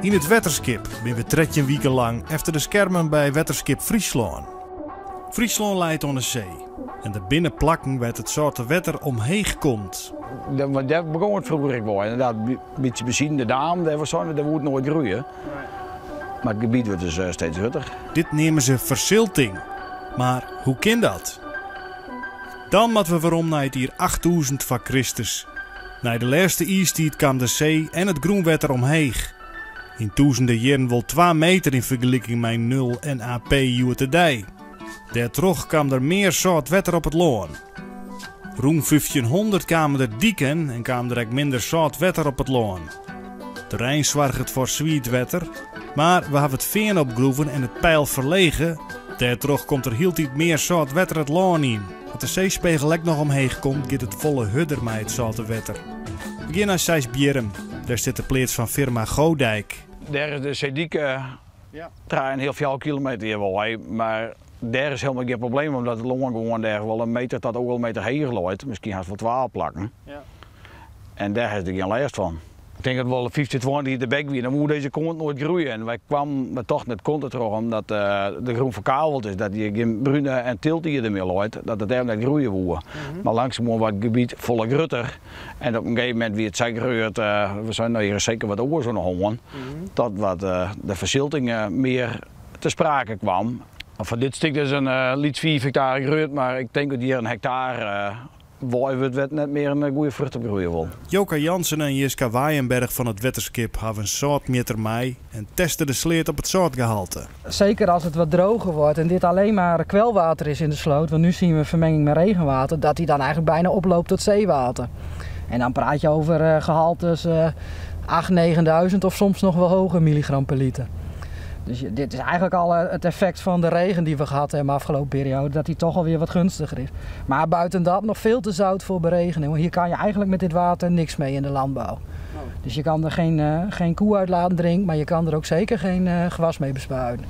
Yn it Wetterskip binne we 13 wiken lang efter de skermen by Wetterskip Fryslân. Fryslân leit oan de see en der binne plakken wêr't it sâlte wetter omheech komt. Dêr begûn it froeger ek wol. Inderdaad, in bytsje besiden de daam, dêr was dêr woe it noait groeie. Mar it gebiet wurdt dus eh, steeds grutter. Dit neame se fersilting. Mar hoe kin dat? Dan moatte we werom nei it jier 8000 foar Kristus. Nei de lêste iistiid kaam de see en it grûnwetter omheech. Yn tûzenden jierren wol 2 meter yn fergeliking mei 0 NAP hjoed-de-dei. Dêrtroch kaam der mear sâlt wetter op it lân. Rûn 1500 kamen der diken en kaam der ek minder sâlt wetter op it lân. De rein soarget foar swiet wetter, mar we hawwe it fean opgroeven en it peil ferlege. Dêrtroch komt der hieltyd mear sâlt wetter it lân yn. As de seespegel ek noch omheech komt, giet it folle hurder mei it sâlte wetter. We gean nei Seisbierrum. Dêr stiet de pleats fan firma Goodijk. Dêr is de seedyk 3,5, 4 kilometer hjir wei, mar dêr is hielendal gjin probleem omdat it lân gewoan dêr wol in meter tot oardel meter heger leit, miskien hast wol twa plakken. En dêr ha se der gjin lêst fan. Ik tink dat wol 15, 20 jier tebek wie, dan woe dizze kant noait groeie. En wy kwamen, we tochten it komt dertroch omdat de grûn ferkaveld is, dat hjir gjin brune en tiltierde mear leit, dat it dêr net groeie woe. Mar langsumoan waard it gebiet folle grutter en op in gegeven momint wie it sa grut, we seinen no hjir is seker wat oars oan de hân, dat wat de fersilting mear te sprake kwam. Foar dit stik is in lyts 5 hektare grut, mar ik tink dat hjir in hektare wei wurdt wêr't net mear in goede frucht op groeie wol. Joka Jansen en Jiska Waaienberg fan it Wetterskip hawwe in sâltmjitter mei en teste de sleat op it sâltgehalte. Zeker als het wat droger wordt en dit alleen maar kwelwater is in de sloot, want nu zien we vermenging met regenwater, dat die dan eigenlijk bijna oploopt tot zeewater. En dan praat je over uh, gehaltes uh, 8, 9000 of soms nog wel hoger milligram per liter. Dus dit is eigenlijk al eh, het effect van de regen die we gehad hebben de afgelopen periode, dat die toch alweer wat gunstiger is. Maar buiten dat nog veel te zout voor beregening. Want hier kan je eigenlijk met dit water niks mee in de landbouw. Dus je kan er geen, uh, geen koe uit laten drinken, maar je kan er ook zeker geen uh, gewas mee bespuiten.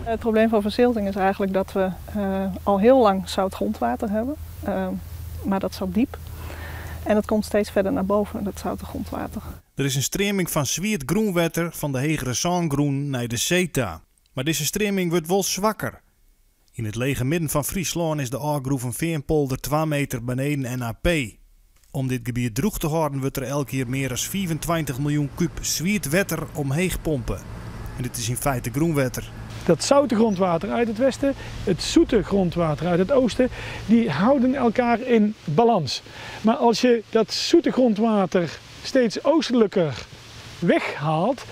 Het probleem van verzilting is eigenlijk dat we uh, al heel lang zout grondwater hebben. Maar dat zat diep. En dat komt steeds verder naar boven, dat zoute grondwater. Der is in streaming fan swiet grûnwetter fan de hegere sângrûn nei de see ta. Mar dizze streaming wurdt wol swakker. Yn it lege midden fan Fryslân is de ôfgroeven feanpolder 2 meter beneden NAP. Om dit gebiet drûch te hâlden wurdt der elk jier mear as 25 miljoen kúb swiet wetter omheech pompe. En dit is yn feite grûnwetter. Dat zoute grondwater uit het westen, het zoete grondwater uit het oosten, die houden elkaar in balans. Maar als je dat zoete grondwater steeds oostelijker weghaalt,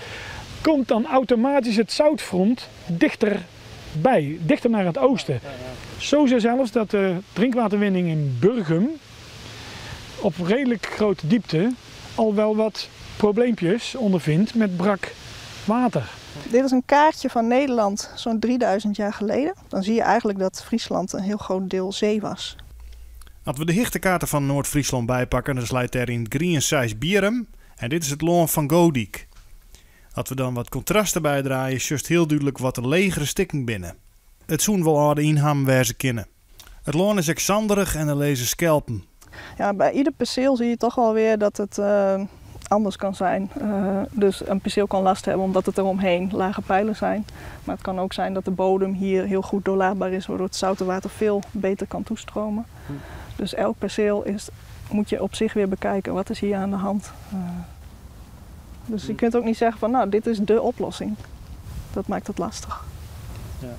komt dan automatisch het zoutfront dichterbij, dichter naar het oosten. Zozeer zelfs dat de drinkwaterwinning in Burgum op redelijk grote diepte al wel wat probleempjes ondervindt met brak water. Dit is een kaartje van Nederland zo'n 3000 jaar geleden. Dan zie je eigenlijk dat Friesland een heel groot deel zee was. As we de hichtekaarten fan Noard-Fryslân bypakke, dan leit dêr yn it grien Seisbierrum en dit is it lân fan Goodijk. As we dan wat kontrasten bydraaie, sjochst hiel dúdlik wat de legere stikken binne. It soene wol âlde ynhammen wêze kinne. It lân is ek sanderich en der lizze skelpen. Ja, bij ieder perceel zie je toch wel weer dat het anders kan zijn. Dus een perceel kan last hebben omdat het eromheen lage peilen zijn. Maar het kan ook zijn dat de bodem hier heel goed doorlaatbaar is, waardoor het zoute water veel beter kan toestromen. Dus elk perceel moet je op zich weer bekijken, wat is hier aan de hand. Dus je kunt ook niet zeggen van nou, dit is dé oplossing. Dat maakt het lastig. Ja.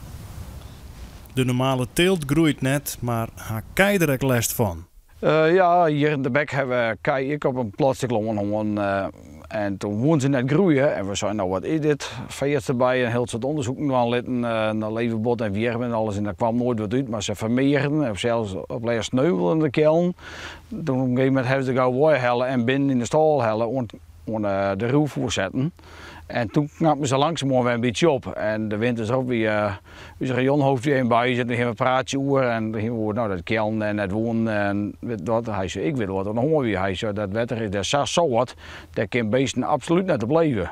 De normale teelt groeit net, mar ha kij der ek lêst fan? Ja, hjir yn de bek hawwe we kij ek op in plaatslik lân hân. En toen woene se net groeie en we seinen nou wat is dit? Feearts derby en hiel soad ûndersoeken dwaan litten nei leverbot en wjirmen en alles en der kwam noait wat út, mar se fermeageren en sels op lêst sneuvelen de keallen. Toen op in gegeven momint hawwe se de gau weihelle en binnen yn de stâl helle oant oan de roefoer setten. En toen knapten se langsumoan wer in bytsje op. En de winters op wie ús rayonhoofd wie even by ús en toen hiene we in praatsje oer en toen hiene we oer no dat keallen dêr net woenen en wit wat. Hy sei ik wit wat oan de hân wie. Hy sei dat wetter is dêr sa sâlt, dêr kin beesten absolút net op leve.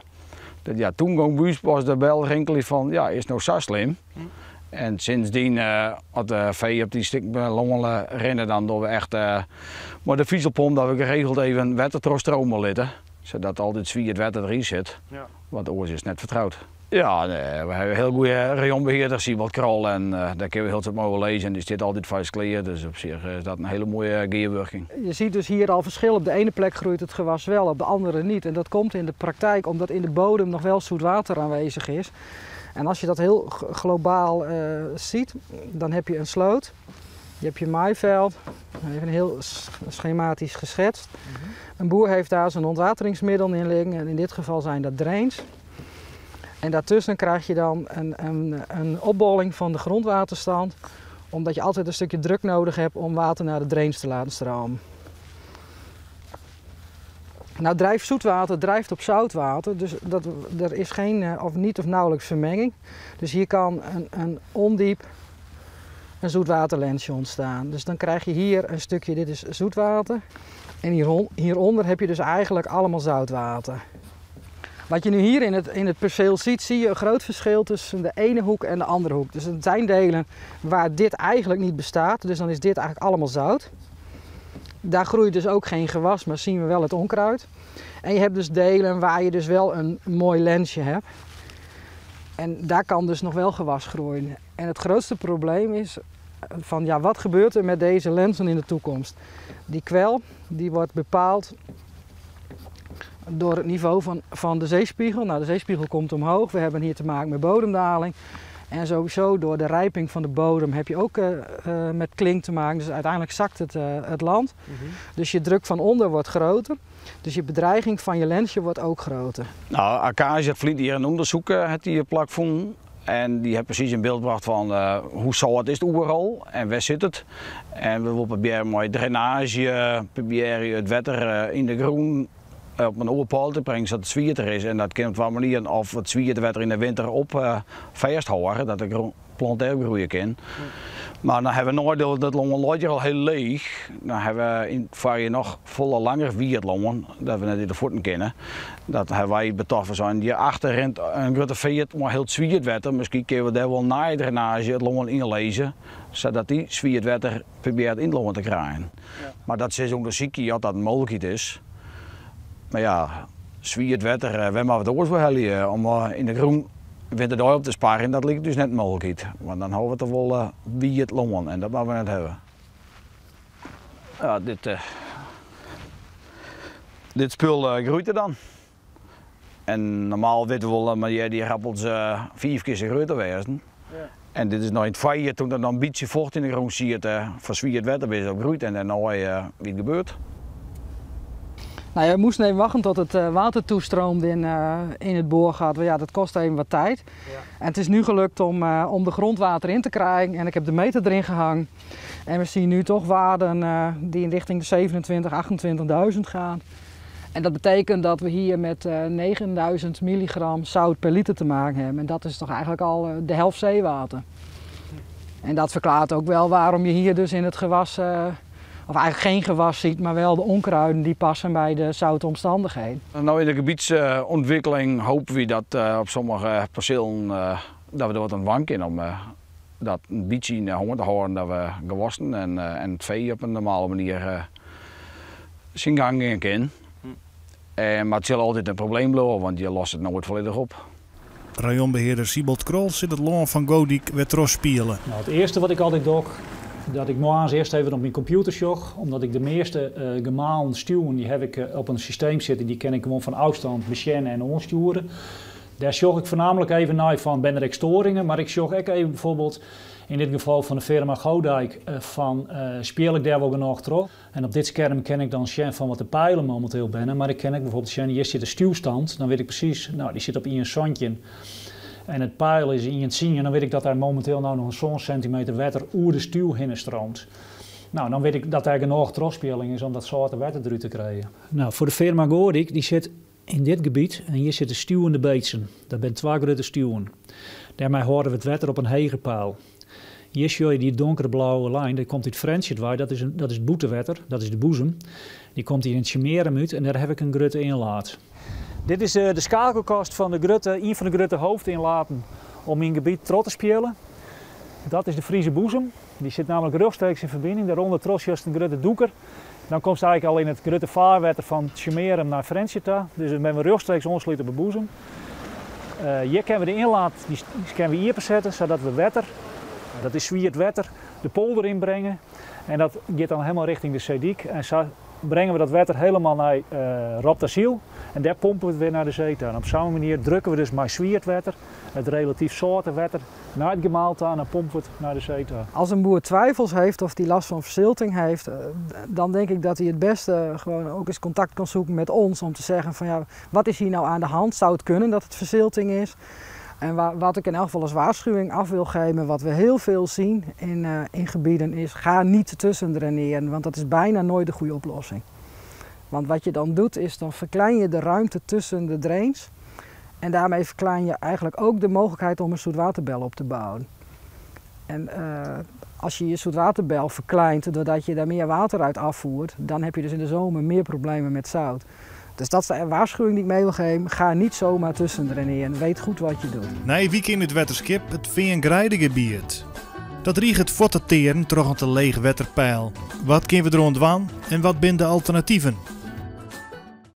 Dat ja, toen gong by ús pas de bel rinkelje fan ja, is it no sa slim? En sindsdien, as de fee op dy stikken lân rinne, dan dogge we echt mei de fiezelpomp dat we geregeld even wetter trochstrome litte. Sadat altyd swiet wetter deryn sit, want oars is it net fertroud. Ja, nee, we hawwe hiel goede rayonbehearder, Siebold Krol, en dêr kinne we hiel soad mei oerlizze en dy stiet altyd foar ús klear, dus op sich is dat in hiele moaie gearwurking. Je ziet dus hier al verschil, op de ene plek groeit het gewas wel, op de andere niet. En dat komt in de praktijk omdat in de bodem nog wel zoet water aanwezig is. En als je dat heel globaal ziet, dan heb je een sloot, je hebt je maaiveld, even heel schematisch geschetst. Een boer heeft daar zijn ontwateringsmiddel in liggen en in dit geval zijn dat drains. En daartussen krijg je dan een opbolling van de grondwaterstand, omdat je altijd een stukje druk nodig hebt om water naar de drains te laten stromen. Nou drijft zoetwater drijft op zoutwater, dus er is geen of niet of nauwelijks vermenging. Dus hier kan een ondiep een zoetwaterlensje ontstaan. Dus dan krijg je hier een stukje, dit is zoetwater. En hieronder heb je dus eigenlijk allemaal zoutwater. Wat je nu hier in het perceel ziet, zie je een groot verschil tussen de ene hoek en de andere hoek. Dus het zijn delen waar dit eigenlijk niet bestaat, dus dan is dit eigenlijk allemaal zout. Daar groeit dus ook geen gewas, maar zien we wel het onkruid. En je hebt dus delen waar je dus wel een mooi lensje hebt. En daar kan dus nog wel gewas groeien. En het grootste probleem is van, wat gebeurt er met deze lenzen in de toekomst? Die kwel die wordt bepaald door het niveau van de zeespiegel. De zeespiegel komt omhoog, we hebben hier te maken met bodemdaling. En sowieso door de rijping van de bodem heb je ook met klink te maken. Dus uiteindelijk zakt het land. Dus je druk van onder wordt groter. Dus je bedreiging van je lensje wordt ook groter. Arcasius heeft hier een onderzoek het hier plakvonden. En die heeft precies in beeld gebracht van hoe zout is het overal en waar zit het. En we willen proberen met drainage, proberen het water in de groen op een oerpaal te brengen zodat het zwierter is. En dat kan op twee manieren, of het zwierte water in de winter op vasthouden, dat de plant ook groeien kan. Maar dan hebben we nooit dat longen al heel leeg. Dan hebben we in het voorjaar nog volle langer wiertlongen, dat we net in de voeten kennen. Dat hebben wij betoffen zijn. Hier achter rent een grote veert, maar heel zwiert water. Misschien kunnen we daar wel na drainage het longen inlezen, zodat die zwiert water probeert in het longen te krijgen. Maar dat is onderzoek, ja, dat een mogelijkheid is. Maar zwiert water, we hebben wat oors voor jullie om in de groen winter op te sparen, dat lijkt dus net mogelijk. Want dan houden we toch wel wie het longen en dat mogen we net hebben. Ja, dit spul groeit er dan. En normaal weten we wel, maar die rappelt ze 4 keer zo groter wezen. En dit is nog in het voorjaar, toen er dan een beetje vocht in de grond zit, van zwiert water is op groeit en dan nou wie het gebeurt. We moesten even wachten tot het water toestroomde in het boorgat. Want dat kost even wat tijd. En het is nu gelukt om de grondwater in te krijgen. En ik heb de meter erin gehangen. En we zien nu toch waarden die in richting de 27, 28.000 gaan. En dat betekent dat we hier met 9000 milligram zout per liter te maken hebben. En dat is toch eigenlijk al de helft zeewater. En dat verklaart ook wel waarom je hier dus in het gewas, of eigenlijk geen gewas ziet, maar wel de onkruiden die passen bij de zoute omstandigheden. In de gebiedsontwikkeling hopen we dat op sommige percelen dat we er wat aan wank in om dat een beetje in de honger te houden, dat we gewassen en het vee op een normale manier zijn gang in kan. Maar het zal altijd een probleem blijven, want je lost het nooit volledig op. Rayonbeheerder Siebold Krol zit het loon van Godik weer terug spelen. Het eerste wat ik altijd doe, dat ik morgens eerst even op mijn computer zocht, omdat ik de meeste gemalen stuwen, die heb ik op een systeem zitten, die ken ik gewoon van afstand beschermen en onsturen. Daar zocht ik voornamelijk even naar van, ben er ik storingen, maar ik zocht ook even bijvoorbeeld, in dit geval van de firma Goodijk, van speel ik daar wel genoeg terug. En op dit scherm ken ik dan zien van wat de pijlen momenteel binnen, maar ik ken ook bijvoorbeeld zien, hier zit de stuwstand, dan weet ik precies, die zit op één zandje. En het pijl is in het zien en dan weet ik dat daar momenteel nog een zo'n centimeter water oer de stuw heen stroomt. Dan weet ik dat daar genoeg terugspeling is om dat soort water eruit te krijgen. Voor de firma Godik, die zit in dit gebied en hier zitten stuwende beetsen. Dat zijn 2 grote stuwen. Daarmee houden we het water op een hege paal. Hier zie je die donkere blauwe lijn, die komt uit Frensjetwaai, dat is het boetewetter, dat is de boezem. Die komt hier in het Chimerum uit en daar heb ik een grote inlaat. Dit is de schakelkast van een van de grote hoofdinlaten om in gebied trot te spelen. Dat is de Friese boezem, die zit namelijk rechtstreeks in verbinding. Daaronder tros juist een grote doeker. Dan komst eigenlijk al yn it grutte faarwetter fan Tsjummearum nei Frjentsjer ta. Dus dan binne we rjochtstreeks oansluten op de boezem. Hjir kinne we de ynlaat dy kinne we iepensette, sadat we wetter, dat is swiet wetter, de polder ynbringe. En dat giet dan helemaal richting de seedyk. En sa bringe we dat wetter helemaal nei Roptasyl en dêr pompe we it wer nei de see ta. En op sa'n manier drukke we dus mei swiet wetter, it relatyf sâlte wetter, nei it gemaal ta en dan pompe we it nei de see ta. Als een boer twijfels heeft of die last van verzilting heeft, dan denk ik dat hij het beste gewoon ook eens contact kan zoeken met ons om te zeggen van ja, wat is hier nou aan de hand? Zou het kunnen dat het verzilting is? En wat ik in elk geval als waarschuwing af wil geven, wat we heel veel zien in gebieden is, ga niet tussen draineren, want dat is bijna nooit de goede oplossing. Want wat je dan doet is, dan verklein je de ruimte tussen de drains en daarmee verklein je eigenlijk ook de mogelijkheid om een zoetwaterbel op te bouwen. En als je je zoetwaterbel verkleint doordat je daar meer water uit afvoert, dan heb je dus in de zomer meer problemen met zout. Dus dat is de waarschuwing die ik mee wil geven. Ga niet zomaar tussen draineren. Weet goed wat je doet. Nije wyk yn it wetterskip, it Feangreidegebiet. Dat driget fuort te tearen troch in te leech wetterpeil. Wat kinne we deroan dwaan en wat binne de alternativen?